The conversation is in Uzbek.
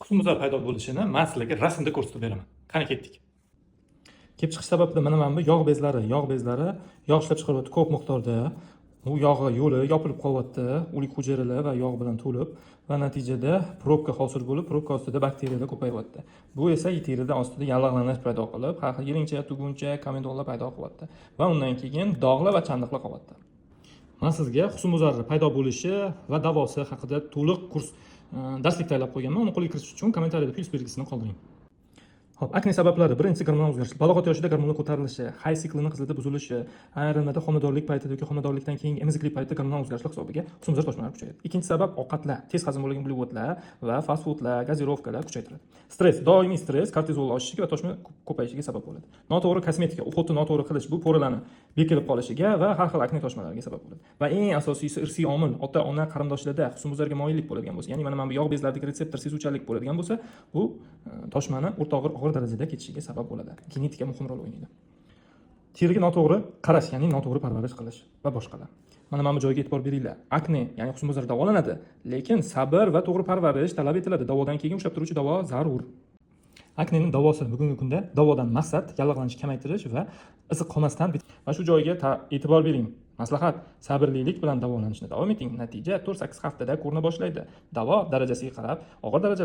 Husnbuzar paydo bo'lishini man sizlarga rasmda ko'rsatib beraman. Qani, ketdik. Kelib chiqish sababi mana bu yog' bezlari yog' ishlab chiqaryapti ko'p miqdorda. U yog'i yo'li yopilib qolyapti, o'lik hujayralar va yog' bilan to'lib va natijada probka hosil bo'lib, probka ostida bakteriyalar ko'payyapti. Bu esa terida ostida yallig'lanish paydo qilib, har xil yelingcha, tuguncha, komedonlar paydo qilyapti va undan keyin dog'lar va chandiqlar qolyapti. Man sizga husnbuzarni paydo bo'lishi va davosi haqida to'liq kurs, darslik tayyorlab qo'yganman. Uni qo'lga kiritish uchun kommentariyada plyus belgisini qoldiring. Ho'p, akne sabablari. Birinchisi, gormonal o'zgarish. Balog'at yoshida gormonlar ko'tarilishi, hayz siklini qizlarda buzilishi, ayrimlarda homiladorlik paytida yoki homiladorlikdan keyingi emiziklik paytida gormonal o'zgarishlar hisobiga husnbuzar toshmalari kuchayadi. Ikkinchi sabab, ovqatlar, tez hazm bo'lgan uglevodlar va fast foodlar, газировка lar kuchaytiradi. Stress, doimiy stress kortizol oshishiga va toshma ko'payishiga sabab bo'ladi. Noto'g'ri kosmetika, уход ni noto'g'ri qilish, bu пора larni bekilib qolishiga va har xil akne toshmalariga sabab bo'ladi. Va eng asosiysi, irsiy omil, ota ona qarindoshlarda husnbuzarga moyillik bo'ladigan bo'lsa, ya'ni mana bu yog' bezlaridagi retseptor sezuvchanlik bo'ladigan bo'lsa, bu toshmani o'rta og'ir, og'ir darajada ketishiga sabab bo'ladi. Genetika muhim rol o'ynaydi. Teriga noto'g'ri qarash, ya'ni noto'g'ri parvarish qilish va boshqalar. Mana bu joyga e'tibor beringlar. Akne, ya'ni husnbuzar davolanadi, lekin sabr va to'g'ri parvarish talab etiladi. Davodan keyin ushlab turuvchi davo zarur. Akneni davosi. Bugungi kunda davodan maqsad yallig'lanishni kamaytirish va izi qolmasdan va shu joyga e'tibor bering. Maslahat: sabrlilik bilan davolanishni davom eting. Natija 4-8 haftada ko'rina boshlaydi. Davo darajasiga qarab og'ir darajalar